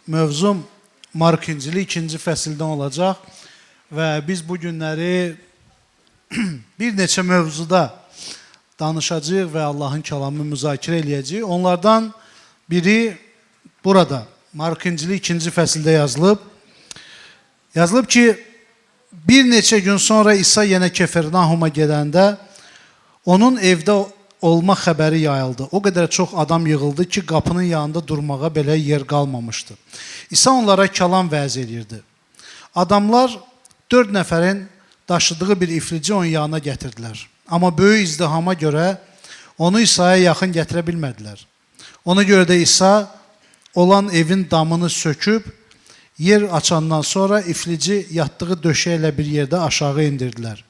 Mövzum Mark İncili 2-ci fəsildən olacaq və biz bu günləri bir neçə mövzuda danışacağıq və Allahın kəlamını müzakirə eləyəcəyik. Onlardan biri burada Mark İncili 2-ci fəsildə yazılıb. Yazılıb ki, bir neçə gün sonra İsa yenə Kefernahuma gedəndə onun evdə olma xəbəri yayıldı. O qədər çox adam yığıldı ki, qapının yanında durmağa belə yer qalmamışdı. İsa onlara kəlam vəz eləyirdi. Adamlar 4 nəfərin daşıdığı bir iflici onun yanına gətirdilər. Amma böyük izdihama görə onu İsa'ya yaxın gətirə bilmədilər. Ona görə də İsa olan evin damını söküb yer açandan sonra iflici yatdığı döşəklə bir yerdə aşağı indirdilər.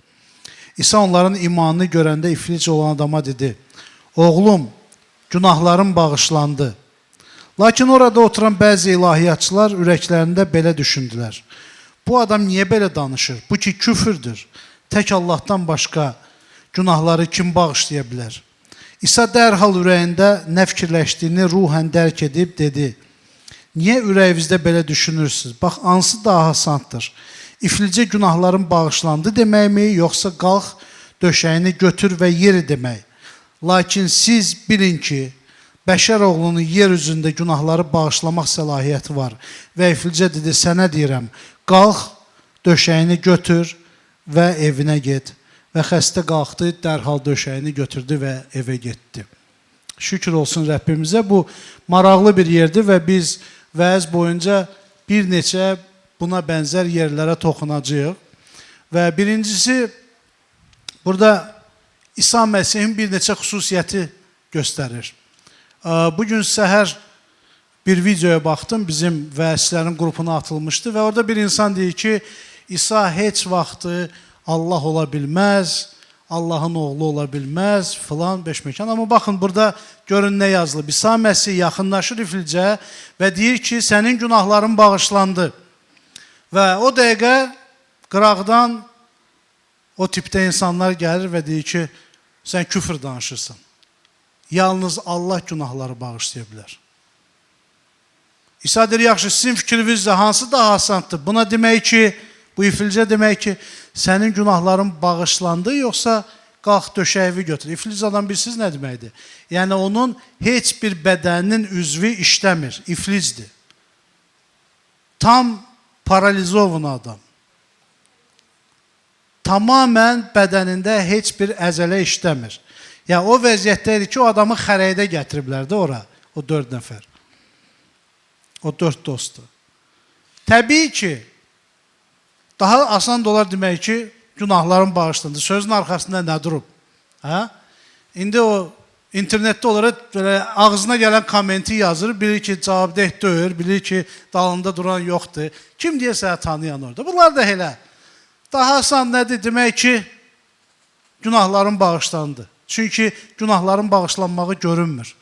İsa onların imanını görəndə iflic olan adama dedi: "Oğlum, günahların bağışlandı." Lakin orada oturan bəzi ilahiyyatçılar ürəklərində belə düşündülər: "Bu adam niyə belə danışır? Bu ki küfürdür. Tək Allahdan başqa günahları kim bağışlaya bilər?" İsa dərhal ürəyində nə fikirləşdiyini ruhən dərk edib dedi: "Niyə ürəyinizdə belə düşünürsünüz? Bax, hansı daha asandır? İflicə günahların bağışlandı deməkmi, yoxsa qalx, döşəyini götür və yeri demək? Lakin siz bilin ki, bəşər oğlunun yer üzündə günahları bağışlamaq səlahiyyəti var." Və iflicə dedi: "Sənə deyirəm, qalx, döşəyini götür və evinə get." Və xəstə qalxdı, dərhal döşəyini götürdü və evə getdi. Şükür olsun Rəbbimizə. Bu maraqlı bir yerdir və biz vəz boyunca bir neçə buna bənzər yerlərə toxunacağıq. Və birincisi, burada İsa Məsihin bir neçə xüsusiyyəti göstərir. Bugün səhər bir videoya baxdım, bizim vəzçilərin qrupuna atılmışdı və orada bir insan deyir ki, İsa heç vaxtı Allah ola bilməz, Allahın oğlu ola bilməz, filan beş məkan. Amma baxın, burada görün nə yazılıb. İsa Məsih yaxınlaşır iflicə və deyir ki, sənin günahların bağışlandı. Və o dəqiqə qıraqdan o tipdə insanlar gəlir və deyir ki, sən küfr danışırsan. Yalnız Allah günahları bağışlaya bilər. İsa deyir, yaxşı, sizin fikrinizdə hansı daha asandır? Buna demək ki, bu iflicə demək ki, sənin günahların bağışlandı, yoxsa qalx döşəyivi götür. İflic adam bilirsiniz nə deməkdir? Yəni onun heç bir bədəninin üzvü işləmir, iflicdir. Tam paralizovan adam. Tamamən bədənində heç bir əzələ işləmir. Yəni o vəziyyətdə idi ki, o adamı xərəkdə gətiriblər də ora, o 4 nəfər. O 4 dostu. Təbii ki, daha asan da olar demək ki, günahların bağışlandı. Sözün arxasında nə durub? Hə? İndi o internetdə olaraq belə ağzına gələn kommenti yazır, bilir ki, cavabdeh deyir, bilir ki, dalında duran yoxdur. Kim deyəsə tanıyan orada. Bunlar da elə. Daha asan nədir? Demək ki, günahların bağışlandı. Çünki günahların bağışlanmağı görünmür.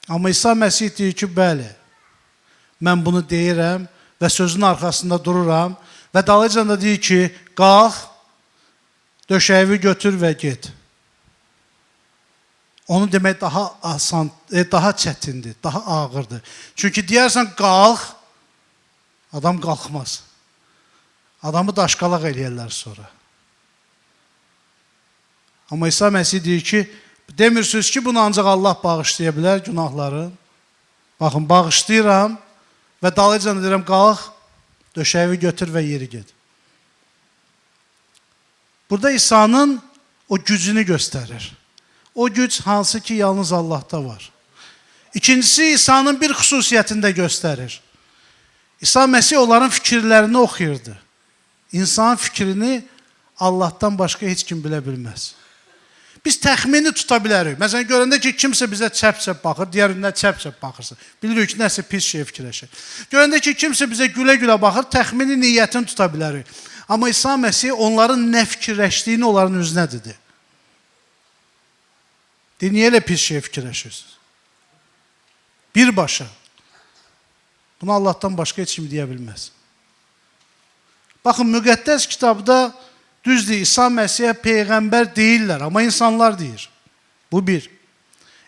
Amma İsa Məsih deyir ki, bəli, mən bunu deyirəm və sözün arxasında dururam və dalıcan da deyir ki, qalx, döşəyivi götür və get. Onu demək daha asan, daha çətindir, daha ağırdır. Çünki deyərsən qalx, adam qalxmaz. Adamı daşqalaq eləyərlər sonra. Amma İsa Məsih deyir ki, demirsiniz ki, bunu ancaq Allah bağışlaya bilər günahları. Baxın, bağışlayıram və dalıcan deyirəm, qalx, döşəyivi götür və yeri get. Burada İsa'nın o gücünü göstərir. O güc hansı ki, yalnız Allahda var. İkincisi, İsa'nın bir xüsusiyyətini də göstərir. İsa Məsih onların fikirlərini oxuyurdu. İnsanın fikrini Allahdan başqa heç kim bilə bilməz. Biz təxmini tuta bilərik. Məsələn, görəndə ki, kimsə bizə çəp-çəp baxır, digərindən çəp-çəp baxırsan. Bilirik ki, nəsə pis şey fikirləşir. Görəndə ki, kimsə bizə gülə-gülə baxır, təxmini niyyətini tuta bilərik. Amma İsa Məsih onların nə fikirləşdiyini onların üzünə dedi. Deyir, niyə elə pis şey fikirləşirsiniz? Birbaşa. Bunu Allahdan başqa heç kim deyə bilməz. Baxın, müqəddəs kitabda düzdür, İsa Məsihə peyğəmbər deyirlər, amma insanlar deyir. Bu bir.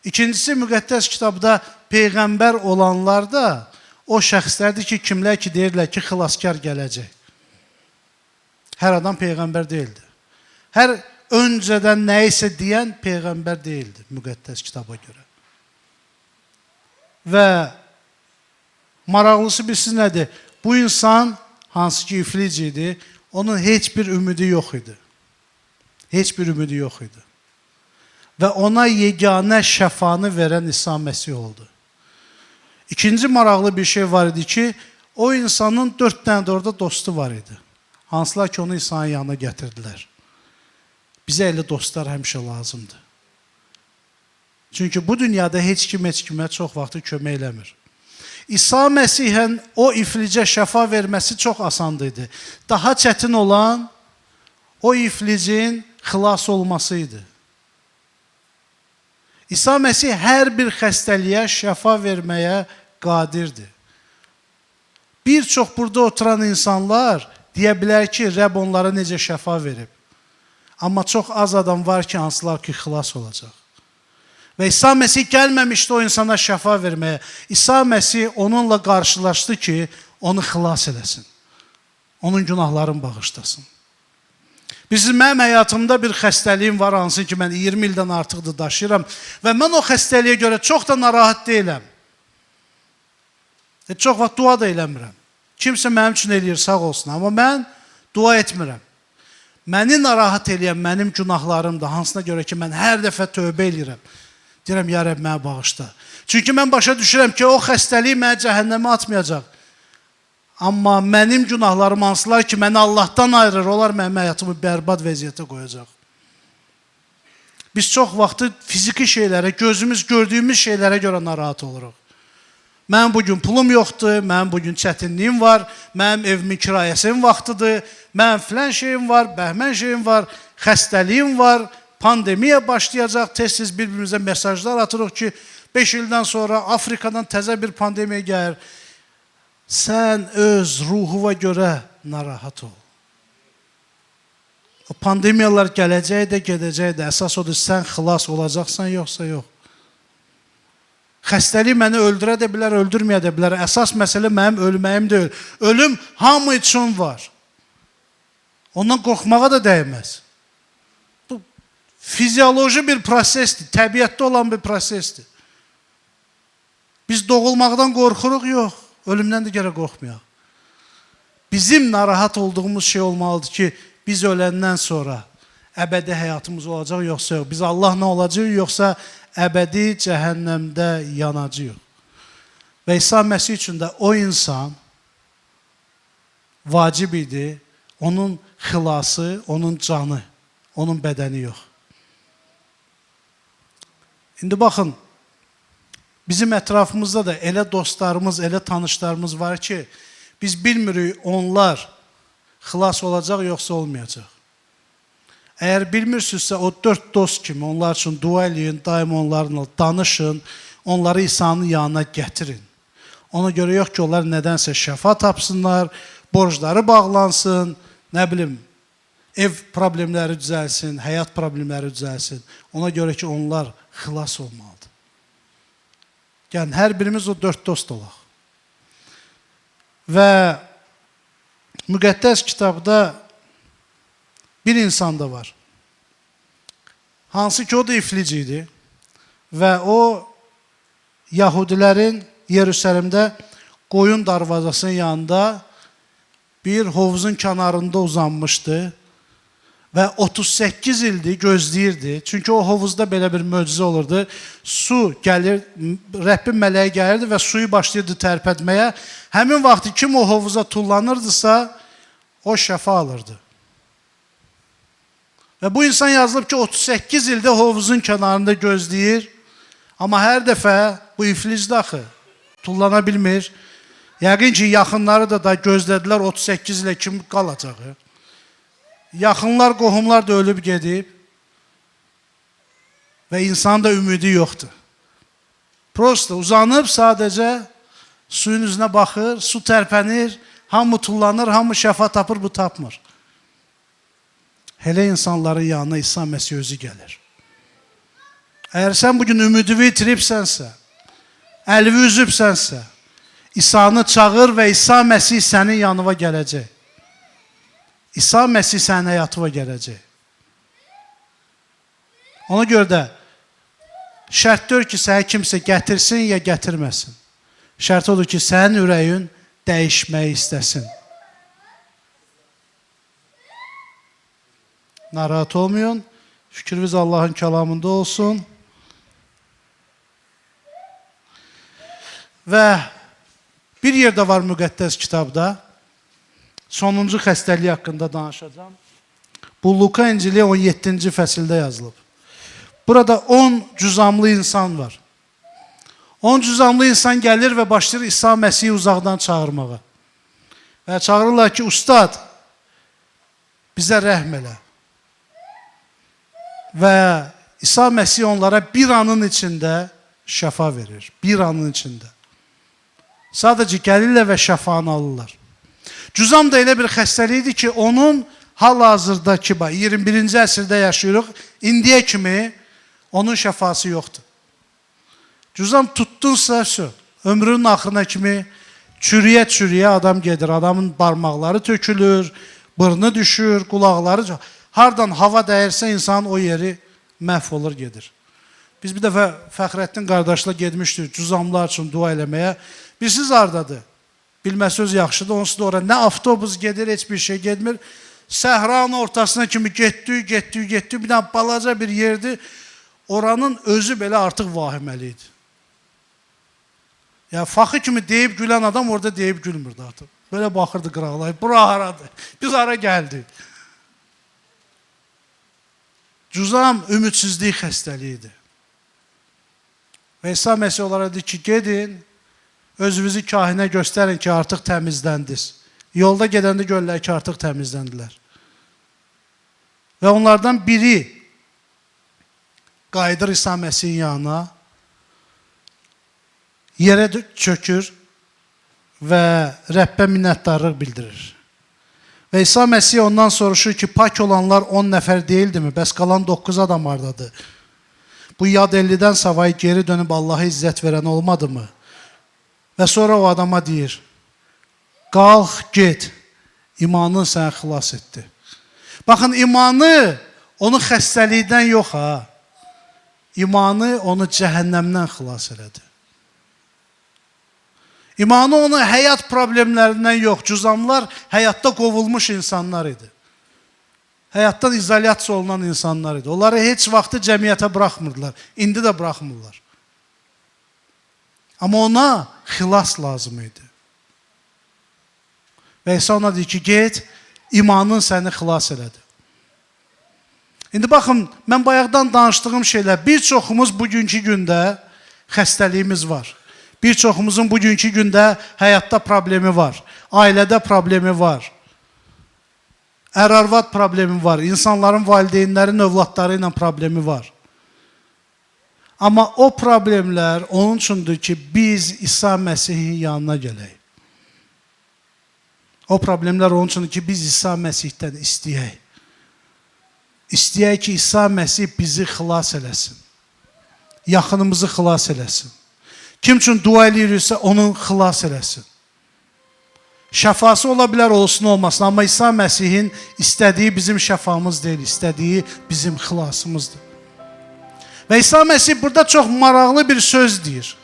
İkincisi, müqəddəs kitabda peyğəmbər olanlar da o şəxslərdir ki, kimlər ki deyirlər ki, xilaskar gələcək. Hər adam peyğəmbər deyildi. Hər öncədən nəyisə deyən peyğəmbər deyildi müqəddəs kitaba görə. Və maraqlısı bilirsiniz nədir? Bu insan hansı ki iflic idi, onun heç bir ümidi yox idi. Heç bir ümidi yox idi. Və ona yeganə şəfanı verən İsa Məsih oldu. İkinci maraqlı bir şey var idi ki, o insanın 4 dənə də orada dostu var idi. Hansılar ki, onu İsa'nın yanına gətirdilər. Bizə elə dostlar həmişə lazımdır. Çünki bu dünyada heç kim heç kimə çox vaxtı kömək eləmir. İsa Məsihin o iflicə şəfa verməsi çox asan idi. Daha çətin olan o iflicin xilas olması idi. İsa Məsih hər bir xəstəliyə şəfa verməyə qadirdir. Bir çox burada oturan insanlar deyə bilər ki, Rəbb onlara necə şəfa verib. Amma çox az adam var ki, hansılar ki, xilas olacaq. Və İsa Məsih gəlməmişdi o insana şəfa verməyə. İsa Məsih onunla qarşılaşdı ki, onu xilas eləsin. Onun günahlarını bağışlasın. Bilirsiniz, mənim həyatımda bir xəstəliyim var, hansı ki, mən 20 ildən artıqdır daşıyıram və mən o xəstəliyə görə çox da narahat deyiləm. Çox vaxt dua da eləmirəm. Kimsə mənim üçün eləyir, sağ olsun, amma mən dua etmirəm. Məni narahat eləyən mənim günahlarımdır, hansına görə ki, mən hər dəfə tövbə eləyirəm. Deyirəm, ya Rəbb, mənə bağışla. Çünki mən başa düşürəm ki, o xəstəlik mənə cəhənnəmə atmayacaq. Amma mənim günahlarım hansılar ki, məni Allahdan ayırır, onlar mənim həyatımı bərbad vəziyyətə qoyacaq. Biz çox vaxtı fiziki şeylərə, gözümüz gördüyümüz şeylərə görə narahat oluruq. Mənim bugün pulum yoxdur, mənim bugün çətinliyim var, mənim evimin kirayəsinin vaxtıdır, mənim filan şeyim var, bəhmən şeyim var, xəstəliyim var, pandemiya başlayacaq, tez-tez bir-birimizə mesajlar atırıq ki, 5 ildən sonra Afrikadan təzə bir pandemiya gəlir. Sən öz ruhuna görə narahat ol. O pandemiyalar gələcək də, gedəcək də. Əsas odur, sən xilas olacaqsan, yoxsa yox. Xəstəlik məni öldürə də bilər, öldürməyə də bilər. Əsas məsələ mənim ölməyim deyil. Ölüm hamı üçün var. Ondan qorxmağa da dəyməz. Bu fizioloji bir prosesdir, təbiətdə olan bir prosesdir. Biz doğulmaqdan qorxuruq, yox. Ölümdən də gərək qorxmayaq. Bizim narahat olduğumuz şey olmalıdır ki, biz öləndən sonra əbədi həyatımız olacaq, yoxsa yox. Biz Allahla olacağıq, yoxsa əbədi cəhənnəmdə yanacağıq. Və İsa Məsih üçün də o insan vacib idi. Onun xilası, onun canı, onun bədəni yox. İndi baxın, bizim ətrafımızda da elə dostlarımız, elə tanışlarımız var ki, biz bilmirik onlar xilas olacaq, yoxsa olmayacaq. Əgər bilmirsinizsə, o 4 dost kimi onlar üçün dua eləyin, daim onlarla danışın, onları İsa'nın yanına gətirin. Ona görə yox ki, onlar nədənsə şəfa tapsınlar, borcları bağlansın, nə bilim, ev problemləri düzəlsin, həyat problemləri düzəlsin. Ona görə ki, onlar xilas olmalıdır. Yəni, hər birimiz o 4 dost olaq. Və müqəddəs kitabda bir insan da var. Hansı ki, o da iflic idi və o Yahudilərin Yerusəlimdə qoyun darvazasının yanında bir hovuzun kənarında uzanmışdı və 38 ildir gözləyirdi. Çünki o hovuzda belə bir möcüzə olurdu. Su gəlir, Rəbbin mələyi gəlirdi və suyu başlayırdı tərpətməyə. Həmin vaxtı kim o hovuza tullanırdısa, o şəfa alırdı. Və bu insan yazılıb ki, 38 ildə hovuzun kənarında gözləyir. Amma hər dəfə bu iflicdir axı, tullana bilmir. Yəqin ki, yaxınları da gözlədilər 38 ilə kim qalacaq. Yaxınlar, qohumlar da ölüb gedib və insanın da ümidi yoxdur. Prosta uzanıb sadəcə suyun üzünə baxır, su tərpənir, hamı tullanır, hamı şəfa tapır, bu tapmır. Elə insanların yanına İsa Məsih özü gəlir. Əgər sən bugün ümidini itiribsənsə, əlini üzübsənsə, İsa'nı çağır və İsa Məsih sənin yanına gələcək. İsa Məsih sənin həyatına gələcək. Ona görə də şərt deyil ki, sənə kimsə gətirsin ya gətirməsin. Şərt odur ki, sənin ürəyin dəyişməyi istəsin. Narahat olmayın. Fikriniz Allahın kəlamında olsun. Və bir yerdə var müqəddəs kitabda. Sonuncu xəstəlik haqqında danışacağam. Bu Luka İncili 17-ci fəsildə yazılıb. Burada 10 cüzamlı insan var. 10 cüzamlı insan gəlir və başlayır İsa Məsihi uzaqdan çağırmağa. Və çağırırlar ki, ustad, bizə rəhm elə. Və İsa Məsih onlara bir anın içində şəfa verir. Bir anın içində. Sadəcə gəlirlər və şəfanı alırlar. Cüzam da elə bir xəstəlik idi ki, onun hal-hazırdakı, 21-ci əsrdə yaşayırıq, indiyə kimi onun şəfası yoxdur. Cüzam tutdunsa, ömrünün axırına kimi çürüyə-çürüyə adam gedir. Adamın barmaqları tökülür, bırnı düşür, qulaqları... Hardan hava dəyirsə insan o yeri məhv olur gedir. Biz bir dəfə Fəxrəddin qardaşla getmişdik cüzamlar üçün dua eləməyə. Bilirsiniz hardadır? Bilmə söz yaxşıdır. Onsuz da ora nə avtobus gedir, heç bir şey getmir. Səhranın ortasına kimi getdi, getdi, getdi. Bir dənə balaca bir yerdir. Oranın özü belə artıq vahiməli idi. Yəni, faxı kimi deyib gülən adam orada deyib gülmürdü artıq. Belə baxırdı qıraqlar. Bura haradır? Biz hara gəldik? Cüzam ümidsizlik xəstəliyi idi. Və İsa Məsih onlara dedi ki, gedin, özünüzü kahinə göstərin ki, artıq təmizləndiniz. Yolda gedəndə görürlər ki, artıq təmizləndilər. Və onlardan biri qayıdır İsa Məsihin yanına, yerə çökür və Rəbbə minnətdarlıq bildirir. Və İsa Məsih ondan soruşur ki, pak olanlar 10 nəfər deyildimi? Bəs qalan 9 adam hardadır? Bu yad 50-dən savayı geri dönüb Allaha izzət verən olmadı mı? Və sonra o adama deyir, qalx, get, imanın səni xilas etdi. Baxın, imanı onu xəstəlikdən yox ha, imanı onu cəhənnəmdən xilas elədi. İmanı onu həyat problemlərindən yox, cüzamlar həyatda qovulmuş insanlar idi. Həyatdan izolyasiya olunan insanlar idi. Onları heç vaxtı cəmiyyətə buraxmırdılar. İndi də buraxmırlar. Amma ona xilas lazım idi. Və İsa ona deyir ki, get, imanın səni xilas elədi. İndi baxın, mən bayaqdan danışdığım şeylər, bir çoxumuz bugünkü gündə xəstəliyimiz var. Bir çoxumuzun bugünkü gündə həyatda problemi var, ailədə problemi var, ər-arvad problemi var, insanların valideynlərin övladları ilə problemi var. Amma o problemlər onun üçündür ki, biz İsa Məsihin yanına gələk. O problemlər onun üçündür ki, biz İsa Məsihdən istəyək. İstəyək ki, İsa Məsih bizi xilas eləsin. Yaxınımızı xilas eləsin. Kim üçün dua eləyirsə, onun xilas eləsin. Şəfası ola bilər, olsun olmasın. Amma İsa Məsihin istədiyi bizim şəfamız deyil, istədiyi bizim xilasımızdır. Və İsa Məsih burada çox maraqlı bir söz deyir.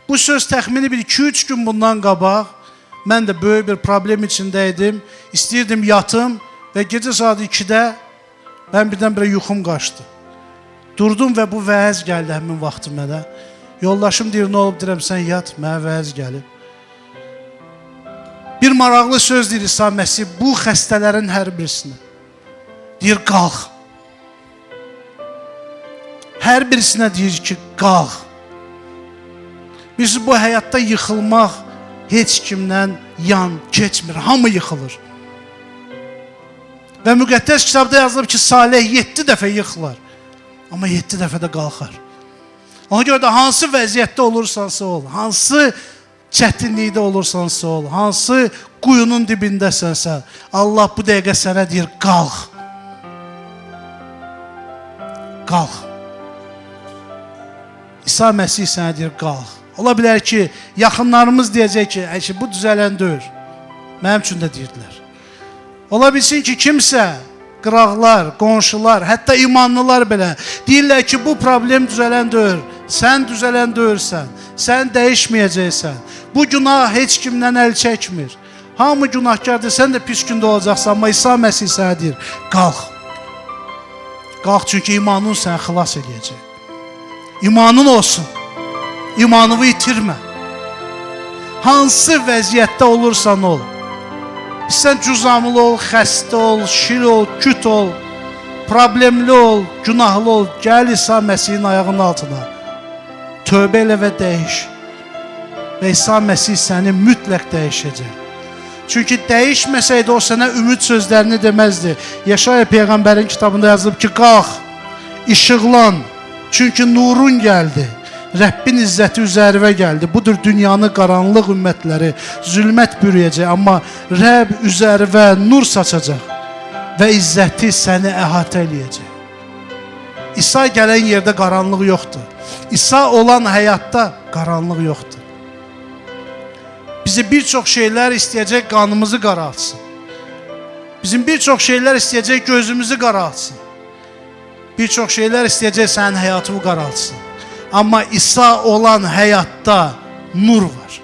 Bu söz təxmini bir 2-3 gün bundan qabaq mən də böyük bir problem içində idim. İstəyirdim yatım və gecə saat 2-də mən birdən-birə yuxum qaçdı. Durdum və bu vəz gəldi həmin vaxtı mənə. Yoldaşım deyir, nə olub, deyirəm, sən yat, mənə vəz gəlib. Bir maraqlı söz deyir İsa Məsih bu xəstələrin hər birisinə. Deyir, qalx. Hər birisinə deyir ki, qalx. Bilirsiniz, bu həyatda yıxılmaq heç kimdən yan keçmir. Hamı yıxılır. Və müqəddəs kitabda yazılıb ki, Saleh 7 dəfə yıxılar. Amma 7 dəfə də qalxar. Ona görə də hansı vəziyyətdə olursansa ol, hansı çətinlikdə olursansa ol, hansı quyunun dibindəsənsə, Allah bu dəqiqə sənə deyir, qalx. Qalx. İsa Məsih sənə deyir, qalx. Ola bilər ki, yaxınlarımız deyəcək ki, "Ay, bu düzələn deyil." Mənim üçün də deyirdilər. Ola bilsin ki, kimsə, qıraqlar, qonşular, hətta imanlılar belə deyirlər ki, bu problem düzələn deyil. Sən düzələn deyilsən. Sən dəyişməyəcəksən. Bu günah heç kimdən əl çəkmir. Hamı günahkardır, sən də pis gündə olacaqsan. Amma İsa Məsih sənə deyir, qalx. Qalx, çünki imanın səni xilas eləyəcək. İmanın olsun. İmanını itirmə. Hansı vəziyyətdə olursan ol. İstən cüzamlı ol, xəstə ol, şil ol, küt ol, problemli ol, günahlı ol. Gəl İsa Məsihin ayağının altına. Tövbə elə və dəyiş. Və İsa Məsih səni mütləq dəyişəcək. Çünki dəyişməsəydi o sənə ümid sözlərini deməzdi. Yeşaya peyğəmbərin kitabında yazılıb ki, qalx, işıqlan, çünki nurun gəldi. Rəbbin izzəti üzərinə gəldi. Budur dünyanı qaranlıq ümmətləri zülmət bürüyəcək, amma Rəbb üzərinə nur saçacaq və izzəti səni əhatə eləyəcək. İsa gələn yerdə qaranlıq yoxdur. İsa olan həyatda qaranlıq yoxdur. Bizi bir çox şeylər istəyəcək qanımızı qaraltsın. Bizim bir çox şeylər istəyəcək gözümüzü qaraltsın. Bir çox şeylər istəyəcək sənin həyatını qaraltsın. Amma İsa olan həyatda nur var.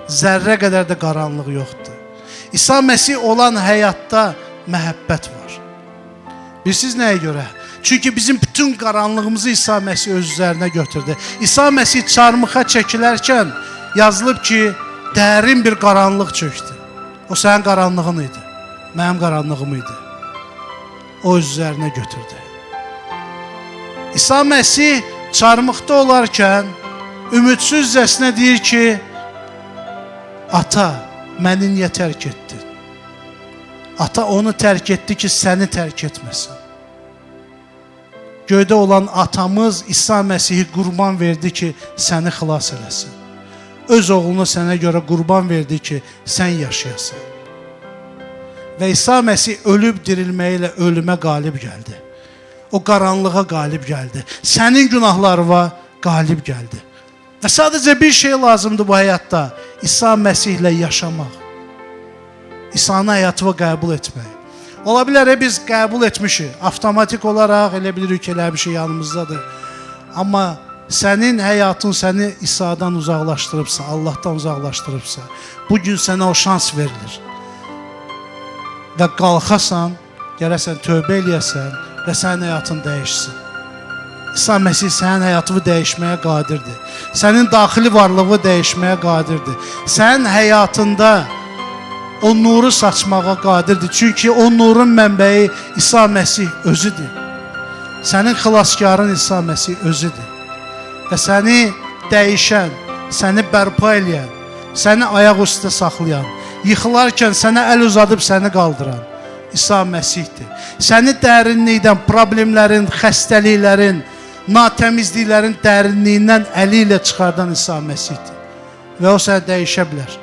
Zərrə qədər də qaranlıq yoxdur. İsa Məsih olan həyatda məhəbbət var. Bilirsiniz nəyə görə? Çünki bizim bütün qaranlığımızı İsa Məsih öz üzərinə götürdü. İsa Məsih çarmıxa çəkilərkən yazılıb ki, dərin bir qaranlıq çökdü. O sənin qaranlığın idi. Mənim qaranlığım idi. O öz üzərinə götürdü. İsa Məsih çarmıxda olarkən ümidsizcəsinə deyir ki, Ata, məni niyə tərk etdin? Ata onu tərk etdi ki, səni tərk etməsin. Göydə olan atamız İsa Məsihi qurban verdi ki, səni xilas eləsin. Öz oğlunu sənə görə qurban verdi ki, sən yaşayasan. Və İsa Məsih ölüb dirilməyi ilə ölümə qalib gəldi. O qaranlığa qalib gəldi. Sənin günahlarına qalib gəldi. Və sadəcə bir şey lazımdır bu həyatda. İsa Məsihlə yaşamaq. İsa'nı həyatıma qəbul etmək. Ola bilər biz qəbul etmişik. Avtomatik olaraq elə bilirik ki, elə bir şey yanımızdadır. Amma sənin həyatın səni İsa'dan uzaqlaşdırıbsa, Allahdan uzaqlaşdırıbsa, bu gün sənə o şans verilir. Və qalxasan, gələsən tövbə eləyəsən və sənin həyatın dəyişsin. İsa Məsih sənin həyatını dəyişməyə qadirdir. Sənin daxili varlığı dəyişməyə qadirdir. Sənin həyatında o nuru saçmağa qadirdir. Çünki o nurun mənbəyi İsa Məsih özüdür. Sənin xilaskarın İsa Məsih özüdür. Və səni dəyişən, səni bərpa eləyən, səni ayaq üstə saxlayan, yıxılarkən sənə əl uzadıb səni qaldıran İsa Məsihdir. Səni dərinlikdən, problemlərin, xəstəliklərin, natəmizliklərin dərinliyindən əli ilə çıxardan İsa Məsihdir. Və o səni dəyişə bilər.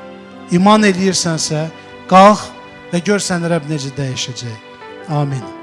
İman eləyirsənsə, qalx və gör səni Rəbb necə dəyişəcək. Amin.